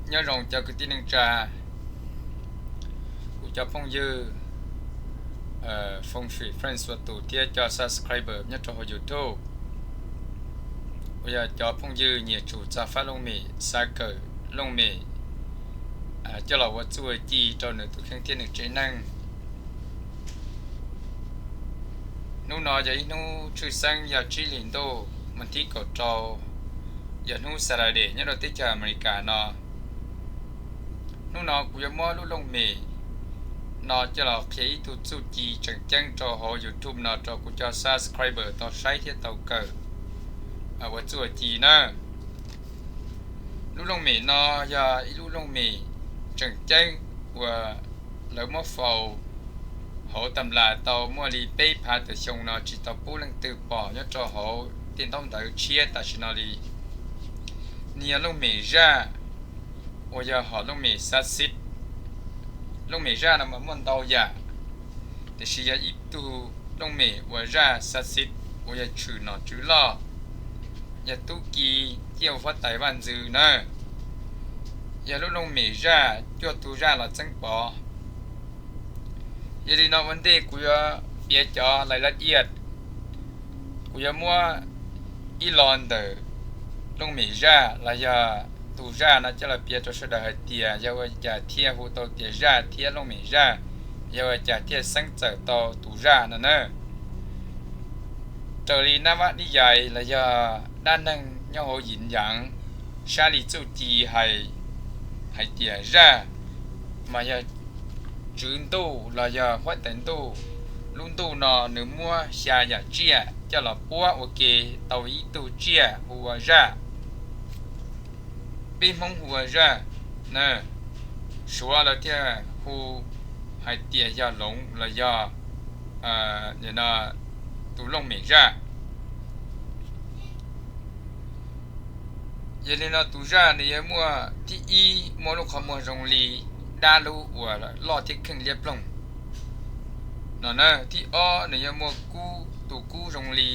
Nyob zoo cov kwv tij neej tsa, kuv cov phooj ywg, Feng Shui Friends ua tus thiab cov subscriber nyob rau hauv YouTube, uas yog cov phooj ywg nyiam tsum txog fab looj mem, xav kawm looj mem coj los ua txuj ua ci rau nws tus kheej thiab nws tsev neeg. Hnub no yog ib hnub tshwj xeeb, yog tsib hlis ntuj, mas thib kaum rau, yog hnub Saturday nyob rau teb chaws Amelikas no. Hnub no kuv yuav muab lub looj mem no coj los qhia ib tug txuj ci tseem ceeb rau hauv YouTube no rau kuv cov subscriber tau saib thiab tau kawm ua txuj ua ci na. Lub looj mem no yog ib lub looj mem tseem ceeb uas lawv muab faus hauv tam lam tau muaj li peb phav tawm xyoo no tsis tau pub leej twg pom nyob rau hauv tej ntaub ntawv tshiab tam sim no li. Nws yog looj mem zaj, uas yog hom looj mem xav xiv. Looj mem zaj no mas muaj ntau yam, tiam sis yog ib tug looj mem uas zaj xav xiv, uas yog tshwm nom tswv loj, yog tub ki ciaj huab tais vaj ntxwv na. Yog lub looj mem zaj cuaj tug zaj los txeeb pov. Yog li no ua ntej kuv yuav piav cov lais laj iaj, kuv yuav muab ib lo ntawm looj mem zaj los yog tus zaj no coj los piav rau sawv daws hais tias yog ua cas thiaj hu tau tias zaj thiab looj mem zaj, yog ua cas thiaj xeeb txawm tau tus zaj no na. Raws li nab vaj nib yais los yog dab neeg nyob hauv yim yaav, sab li txuj ci hais, hais tias zaj mas yog tswv ntuj los yog huab tais ntuj. Lub ntuj no nws muab xya yam tsiaj coj los puab ua ke tau ib tug tsiaj hu ua zaj. Peb Hmoob hu ua zaj na, Suav lawv thiaj hu hais tias yog loov los yog tus looj mem zaj. Yog li no tus zaj nws yuav muaj thib ib muaj lub qhov muag zoo li dab lub uas loj thiab kheej liab ploog no na. Thib ob nws yuav muaj kub, tus kub zoo li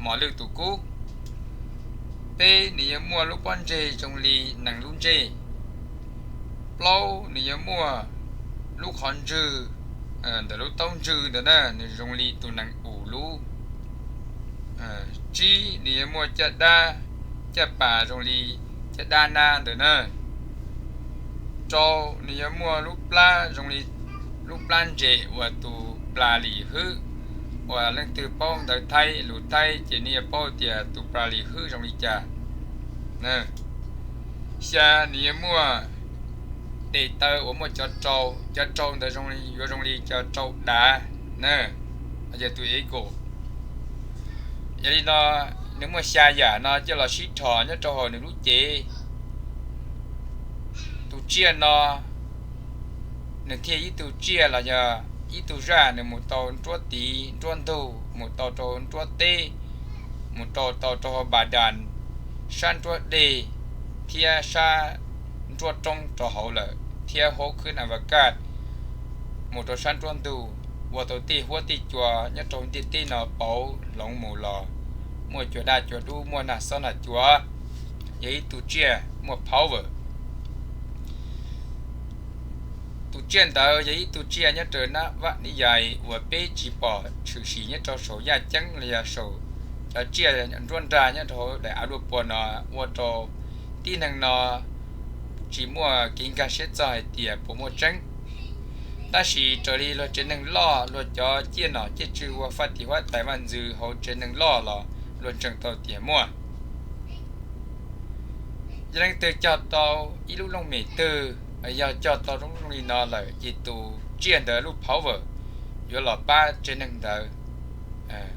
mos lwj tus kub. Peb nws yuav muaj lub pob ntseg zoo li nees lub ntsej. Plaub nws yuav muaj lub qhov ntswg ntawm lub taub ntswg ntawd na, nws zoo li tus nees us lub. Tsib nws yuav muaj caj dab, caj pas zoo li caj dab nab ntawd na. Rau nws yuav muaj lub plab zoo li lub plab ntses uas tus plas lim hwb, uas leej twg paub ntawv Thaib lus Thaib ces nws yuav paub tias tus plas lim hwb zoo li cas. Xya nws yuav muaj tes taw uas muaj cov rau, cov rau ntawd yuav zoo li cov rau dav na, yog tus eagle. Yog li no nws muaj xya yam no coj los sib rho nyob rau hauv nws lub cev. Tus tsiaj no nws thiaj ib tug tsiaj los yog ib tug zaj nws mus tau nruab tiv nruab ntug, mus tau rau nruab teb, mus rau tau rau hauv npas das, sab nruab dej thiab sab nruab roob rau hauv lawm, thiab huab khwb avocado mus rau sab nruab ntug, ua tau tej huab tej cua nyob rau ntiaj teb no pauv hloov mus los muaj cua daj cua dub, muaj nag xob nag cua, yog ib tug tsiaj muaj power. Tus tsiaj ntawd yog ib tug tsiaj nyob rau nab vaj nib yais uas peb tsis pom tshwm sim nyob rau saum yaj ceeb los yog saum cov tsiaj nruab nrag nyob rau hauv daim av luaj puas no, ua rau tib neeg no tsis muaj kev nkag siab txog hais tias puas muaj tseeb. Tab sis raws li luag tsev neeg loj, luag cov ciaj nom ciaj tswv ua faj tim huab tais vaj ntxwv hauv tsev neeg loj los luag ntseeg tau tias muaj. Yog leej twg cog tau ib lub looj mem twg, yog cog tau lub looj li no lawm ces tus tsiaj ntawd lub power yuav los pab tsev neeg ntawd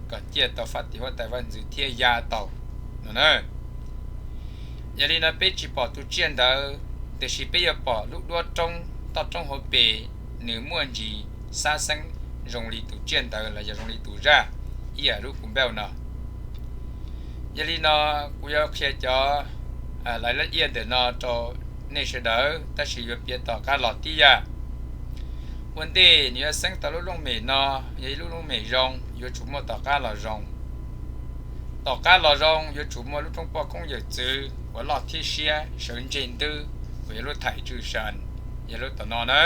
kom ciaj tau faj tim huab tais vaj ntxwv thiab ya tau no na. Yog li no peb tsis pom tus tsiaj ntawd, tiam sis peb yuav pom lub duab roob, toj roob hauv pes, nws muaj ntsis xab xeeb zoo li tus tsiaj ntawd los yog zoo li tus zaj ib yam lub kuv npauj no. Yog li no kuv yuav qhia cov lais laj iaj ntawm no rau nej sawv daws, tab sis yuav piav tom qab los tib yam. Ua ntej nws yuav xeeb tau lub looj mem no, yog ib lub looj mem zoo yuav tsum muaj tom qab los zoo. Tom qab los zoo yuav tsum muaj lub roob poj koob yawm txwv uas loj thiab siab sawv ntseg ntwb, uas yog lub Thaim Tswj San, yog lub tom no na.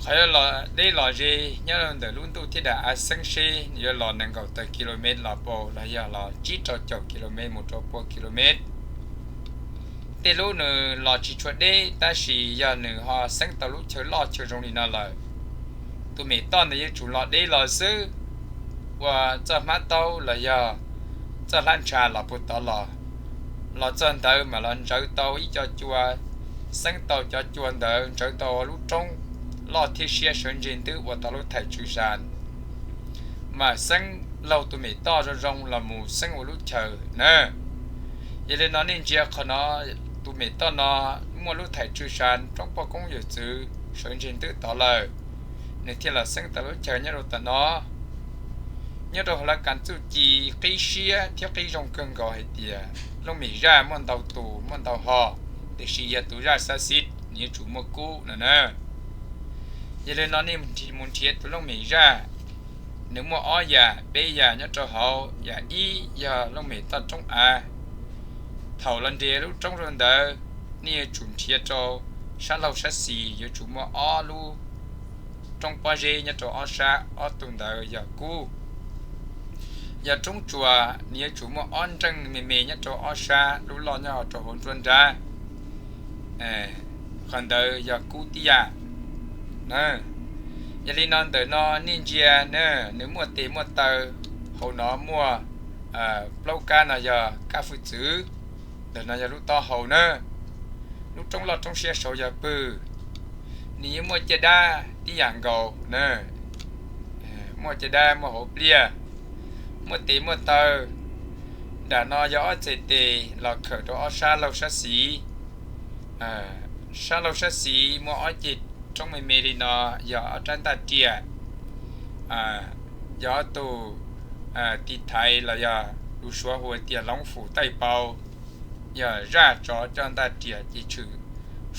Qhov yog los deb los ze nyob rau ntawm lub ntuj thiab daim av xeeb seb nws yuav los nees nkaum tawm kilomev los pua los yog los tsib rau caum kilomev mus rau pua kilomev. Tej lub nws los tsis tshua deb tab sis yog nws ho xeeb tau lub chaw loj chaw zoo li no lawm, tus mem toj ntawd yuav tsum los deb los xwb, ua txoj hmab taub los yog txoj hlab ntsha los puag tod los, los txog ntawd mam los ntsawv tau ib co cua, xeeb tau cov cua ntawd ntsawv tau lub roob loj thiab siab sawv ntseg ntwb ua tau lub Thaim Tswj San, mas xeeb laug tus mem toj zoo zoo los mus xeeb ua lub chaw na. Yog li no nej ntsia qhov no, tus mem toj no muaj lub Thaim Tswj San roob poj koob yawm txwv sawv ntseg ntwb tod lawm, nws thiaj los xeeb tau lub chaw nyob rau tom no. Nyob rau hauv lawv kas txuj ci qib siab thiab qib zoo kawg nkaus hais tias looj mem zaj muaj ntau tus muaj ntau hom, tiam sis yog tus zaj xav xiv nws yuav tsum muaj kub no na. Yog li no nej mus nrhiav tus looj mem zaj, nws muaj ob yam peb yam nyob rau hauv. Yam ib yog looj mem toj roob av. Thaum los nres lub roob rau ntawd, nej yuav tsum nrhiav rau sab laug sab xis yuav tsum muaj ob lub roob pob zeb nyob rau ob sab, ob tug ntawd yog kub. Yog roob tsuas nws yuav tsum muaj ob nreej me me nyob rau ob sab, lub loj nyob rau hauv nruab nrab. Qhov ntawd yog kub tib yam. Yog li no ntawm no nej ntsia na, nws muaj tes muaj taw, hauv no muaj plaub kab no yog kab hwj txwv, ntawm no yog lub taub hau na. Lub roob loj roob siab saud yog pwg, nws yeej muaj caj dab tib yam nkaus na. Muaj caj dab muaj hauv pliaj, muaj tes muaj taw. Nram no yog ob txhais tes los khawm rau ob sab laug sab xis. Sab laug sab xis muaj ob ceg roob me me li no, yog ob rab ntaj riam, yog ob tug tiv thaiv los yog lus Suav hu tias loov fum taij pau, yog zaj tsov coj ntaj riam ces tshwm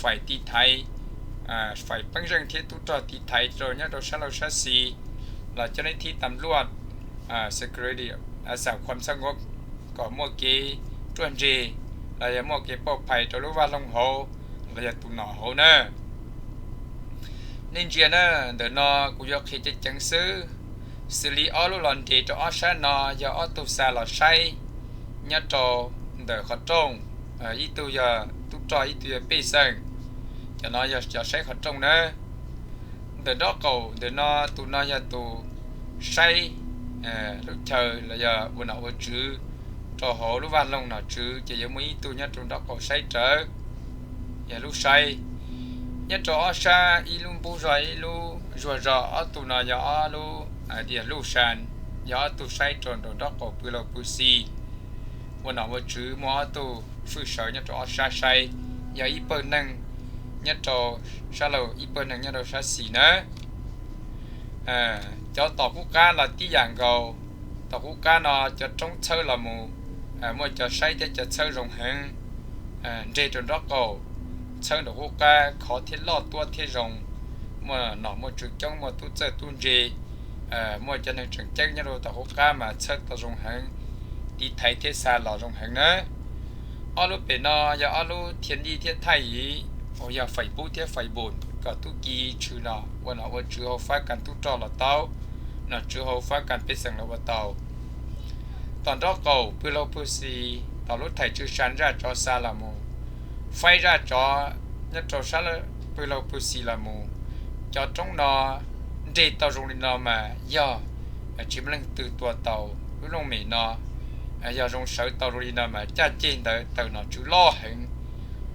fais tiv thaiv, fais peeb zeej thiab tub rog tiv thaiv rau nyob rau sab laug sab xis, los coj nej thib tam luaj, security, xam khuam xab nkuv kom muaj kev ruaj ntseg los yog muaj kev pauj phais rau lub vaj loog hauv los yog tus nom hauv na. Nej ntsia na, ntawm no kuv yuav qhia ceev ceev xwb. Xws li ob lub los nres rau ob sab no yog ob tug xa los saib nyob rau ntawm qhov rooj, ib tug yog tub rog ib tug yog pej xeem. Cov no yog cov saib qhov rooj na. Ntawm nraub qaum ntawm no tus no yog tus saib lub chaw los yog ua nom ua tswv rau hauv lub vaj loog nom tswv ces yuav muaj ib tug nyob rau nraub qaum saib rawv, yog lub saib. Nyob rau ob sab ib lub npub zog ib lub zuag zog, ob tug no yog ob lub tias luj san, yog ob tug saib rau nraum nraub qaum pw laug pw xis. Ua nom ua tswv muaj ob tug hwj sawv nyob rau ob sab saib, yog ib pawg neeg nyob rau sab laug ib pawg neeg nyob rau sab xis na. Cov tom qub qab los tib yam nkaus. Tom qub qab no cov roob txhawb los mus, muaj cov saib thiab cov txhawb zoo heev, nres rau nraub qaum, txhawb nraum qub qab khov thiab loj tuab thiab zoo, muaj nom muaj tswv coob muaj tub txawj tub ntse, muaj cov neeg tseem ceeb nyob rau tom qub qab mas txhawb tau zoo heev, tiv thaiv thiab xa los zoo heev na. Ob lub pem no yog ob lub thiaj lij thiab thaij yim, uas yog fais pub thiab fais npum kom tub ki tshwm los ua nom ua tswv hauv fab kas tub rog los tau, nom tswv hauv fab kas pej xeem los ua tau. Tom nraub qaum pw laug pw xis, tom lub thaim tswv sa zaj tsov xa los mus, faib zaj tsov nyob rau sab pw laug pw xis los mus. Cov roob no nres tau zoo li no mas yog tsis muaj leej twg tua tau. Lub looj mem no yog zoo sawv tau zoo li no mas caj ceg ntawd tawm nom tswv loj heev,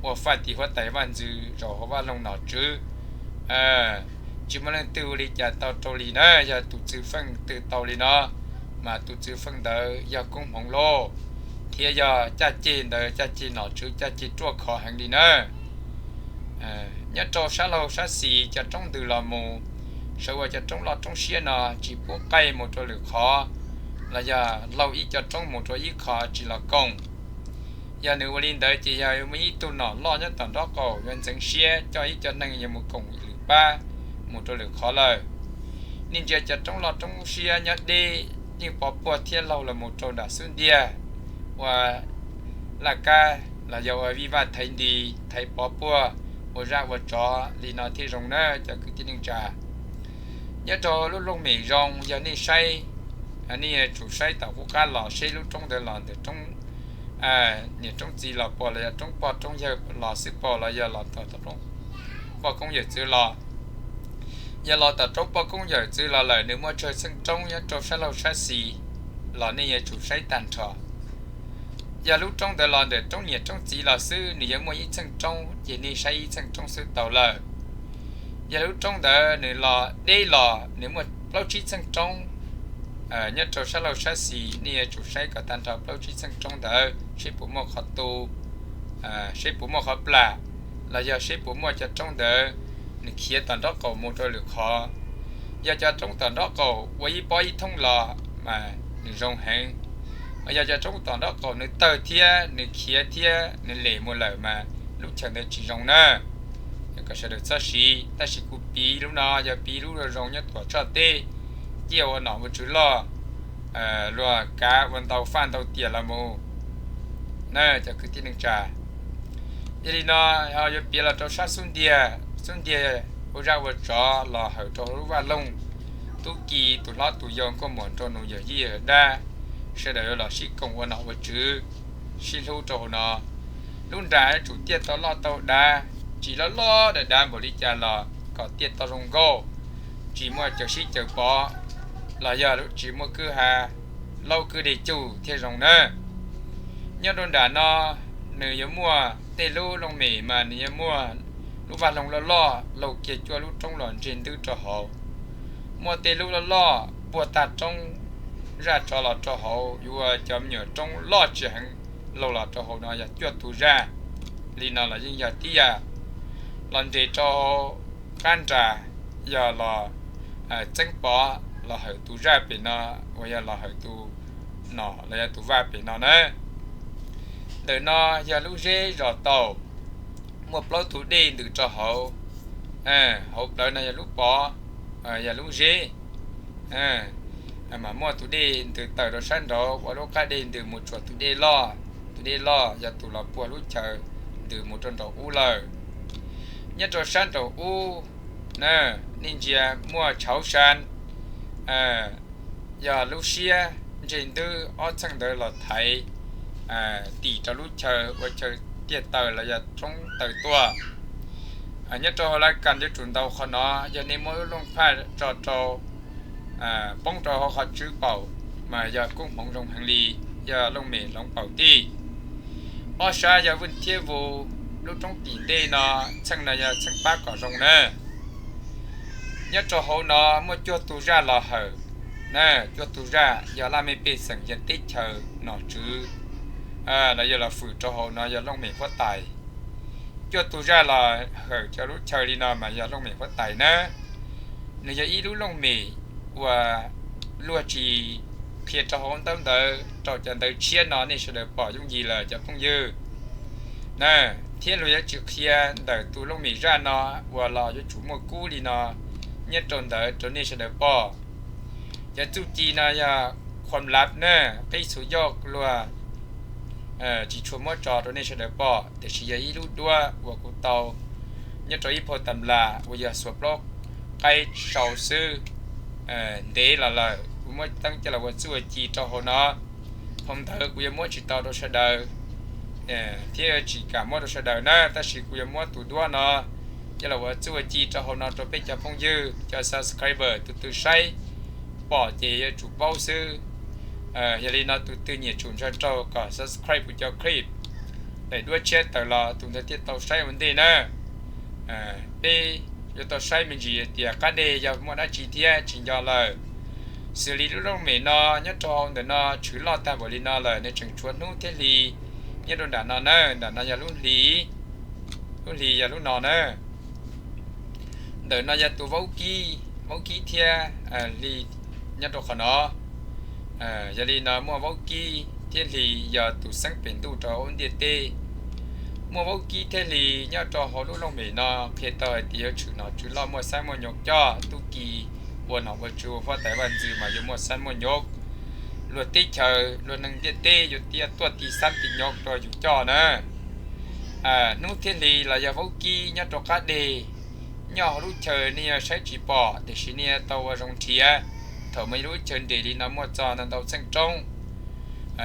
ua faj tim huab tais vaj ntxwv zaum hauv vaj loog nom tswv. Tsis muaj leej twg ua li cas tau rau li na, yog tus txwv feej twg tau li no mas tus txwv feej ntawd yog koob hmoov lauj, thiab yog caj ceg ntawd caj ceg nom tswv caj ceg ruaj khov heev li na. Nyob rau sab laug sab xis cov roob ntws los mus, sawv ua cov roob loj roob siab no tsis pub qaij mus rau lwm qhov, los yog laug ib co roob mus rau ib qho tsis los koom. Yog nws ua li ntawd ces yog muaj ib tug nom loj nyob tom nraub qaum yuav ntxeev siab coj ib co neeg yuav mus koom lwm pab mus rau lwm qhov lawm. Nej ntsia cov roob loj roob siab nyob deb yeej pov puag thiab laug los mus rau nram xub ntiag, ua laj kab los yog ua vij vaj thaiv nti, thaiv pov puag, ua zaj ua tsov li no thiaj zoo na cov kwv tij neej tsa. Nyob rau lub looj mem zoo, yog nej saib, nej yuav tsum saib tom qub qab los seb lub roob ntawd los ntawm roob niam roob txiv los puas los yog roob pog roob yawg los xwb puas los yog los tom roob pog koob yawm txwv los. Yog los tom roob pog koob yawm txwv los lawm nws muaj tsawg txheej roob nyob rau sab laug sab xis los nej yuav tsum saib tag nrho. Yog lub roob ntawd los ntawm roob niam roob txiv los xwb nws yuav muaj ib txheej roob ces nej saib ib txheej roob xwb tau lawm. Yog lub roob ntawd nws los deb los nws muaj plaub tsib txheej roob nyob rau sab laug sab xis nej yuav tsum saib kom tag nrho plaub tsib txheej roob ntawd seb puas muaj qhov tu, seb puas muaj qhov plam, los yog seb puas muaj cov roob ntawd nws khiav tom nraub qaum mus rau lwm qhov. Yog cov roob tom nraub qaum ua ib pob ib thooj los mas nws zoo heev. Yog cov roob tom nraub qaum nws tawg thiab nws khiav thiab nws lem mus lawm mas lub chaw ntawd tsis zoo na. Kom sawv daws txhob siv, tab sis kuv piv lub no yog piv lub zoo nyob tuam tshoj teb, ciaj ua nom ua tswv loj, luag kav ua ntau faj ntau tiam los mus na cov kwv tij neej tsa. Yog li no yuav piav los rau sab xub ntiag, xub ntiag ua zaj ua tsov los hawm rau lub vaj loog, tub ki tus hlob tus yau nkauj muam nraug nus yawm yij yawm dab, sawv daws yuav los sib koom ua nom ua tswv, sib hlub rau hauv no. Lub nra yuav tsum tiaj tau loj tau dav, tsis loj loj dav dav npaum li cas los kom tiaj tau zoo nkauj, tsis muaj caws sib caws pov, los yog tsis muaj kwj ha laub kwj deg cug thiaj zoo na. Nyob rau nram no nws yuav muaj tej lub looj mem mas nws yuav muaj lub vaj loog loj loj laug kiag cuaj lub roob los ntseg ntwb rau hauv. Muaj tej lub loj loj puag tag roob zaj tsov los rau hauv, yuav ua cov me nyuam roob loj tsis heev laug los rau hauv no yog cuaj tus zaj. Li no los yeej yog tib yam, los nres rau hauv qab nras, yog los txeeb pov los hawm tus zaj pem no, uas yog los hawm tus nom los yog tus vaj pem no na. Ntawm no yog lub zeb zos taus, muaj plaub tus dej ntws rau hauv, hauv plawv no yog lub pov, yog lub zeb, mas muaj tus dej ntws tawm rau sab nraud ua lub qab dej ntws mus tsuas tus dej loj. Tus dej loj yog tus los puag lub chaw ntws mus rau nraum ub lawm. Nyob rau sab nraum ub, nej ntsia muaj tshauv sa, yog lub siab ntseg ntwb ob txheej ntawd los thaiv tim rau lub chaw ua chaw tiaj taws los yog roob taws tuaj. Nyob rau hauv laj kas yuav tsum ntaus qhov no, yog nej muab lub looj phaj tso rau poob rau hauv qhov tswb paum, mas yog koob hmoov zoo heev li, yog looj mem hloov paum tij. Ob sab yog vwj thiab vus, lub roob tim ntej no, txheej no yog txheej pab kom zoo na. Nyob rau hauv no muaj cuaj tus zaj los hawm na, cuaj tus zaj yog laj mej pej xeem yog teb chaws nom tswv los yog los fwm rau hauv no yog looj mem huab tais. Cuaj tus zaj los hawm cov lub chaw li no mas yog looj mem huab tais na. Nws yog ib lub looj mem uas luag tsis qhia rau hauv ntaub ntawv rau cov ntawv tshiab no nej sawv daws pom yooj yim lawm cov phooj ywg na. Thiab luag yuav tsis qhia ntawm tus looj mem zaj no uas los yuav tsum muaj kub li no nyob rau ntawd rau nej sawv daws pom. Cov txuj ci no yog khuam lav na, qib txhua yoj luag tsis tshua muab tso rau nej sawv daws pom, tiam sis yog ib lub duab uas kuv tau nyob rau ib phau tas las uas yog xuas plaub qaib sau xwb. Ntev los lawm kuv muab teeb coj los ua txuj ua ci rau hauv no. Phau ntawv kuv yuav muab tsis tau rau sawv daws thiab tsis kam muab rau sawv daws na, tab sis kuv yuav muab tus duab no coj los ua txuj ua ci rau hauv no rau peb cov phooj ywg cov subscriber tus twg saib pom ces yuav tsum paub xwb. Yog li no tus twg nyiam tsum ntshaw raug kom subscribe kuv cov clip, daim duab tshiab tawm los tus ntawd thiaj tau saib ua ntej na. Peb yuav tau saib me ntsis tias qab dej yog muaj dab tsi thiab tsis nco lawm. Xws li lub looj mem no nyob rau hauv ntawm no tshwm loj tag npaum li no lawm nws tseem tshuav hnub thiab hli nyob rau nram no na, nram no yog lub hli, lub hli yog lub no na. Ntawm no yog tus vaub kib, vaub kib thiab hli nyob rau qhov no. Yog li no muaj vaub kib thiab hli yog tus xeeb pem ntuj rau hauv ntiaj teb. Muaj vaub kib thiab hli nyob rau hauv lub looj mem no qhia tau hais tias yuav tshwm nom tswv loj muaj xab muaj nyob coj, tub ki ua nom ua tswv ua huab tais vaj ntxwv mas yuav muaj xab muaj nyob. Luag teb chaws luag neeg ntiaj teb yuav tuaj ti xab ti nyob rau yus coj na. Hnub thiab hli los yog vaub kib nyob rau qab deg, nyob hauv lub chaw nej yuav saib tsis pom tiam sis nej yuav tau ua zoo nrhiav. Thaum muaj lub chaw nres li no muaj txog ntau ntau txheej roob,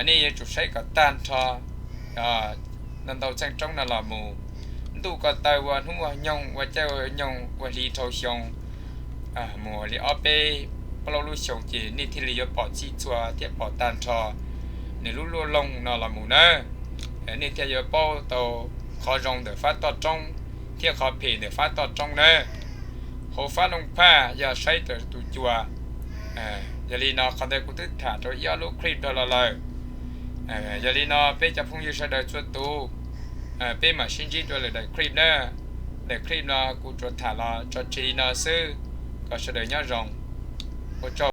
nej yuav tsum saib kom tag nrho ntau ntau txheej roob no los mus. Ntuj ko taw ua hnub ua nyoog, ua caij ua nyoog, ua hli dhau xyoo, mus li ob peb plaub lub xyoo ces nej thiaj li yuav pom txhij txhua thiab pom tag nrho nws lub luaj loog no los mus na. Nej thiaj yuav paub tau qhov zoo ntawm fab toj roob thiab qhov phem ntawm fab toj roob na. Hauv fab looj phaj yog saib raws tus cua. Yog li no qhov ntawd kuv twb tham rau ib ob lub clip dhau los lawm. Yog li no peb cov phooj ywg sawv daws txhua tus, peb mam sib ntsib dua lwm daim clip na. Daim clip no kuv tsuas tham los tso tseg li no xwb, kom sawv daws nyob zoo, ua tsaug.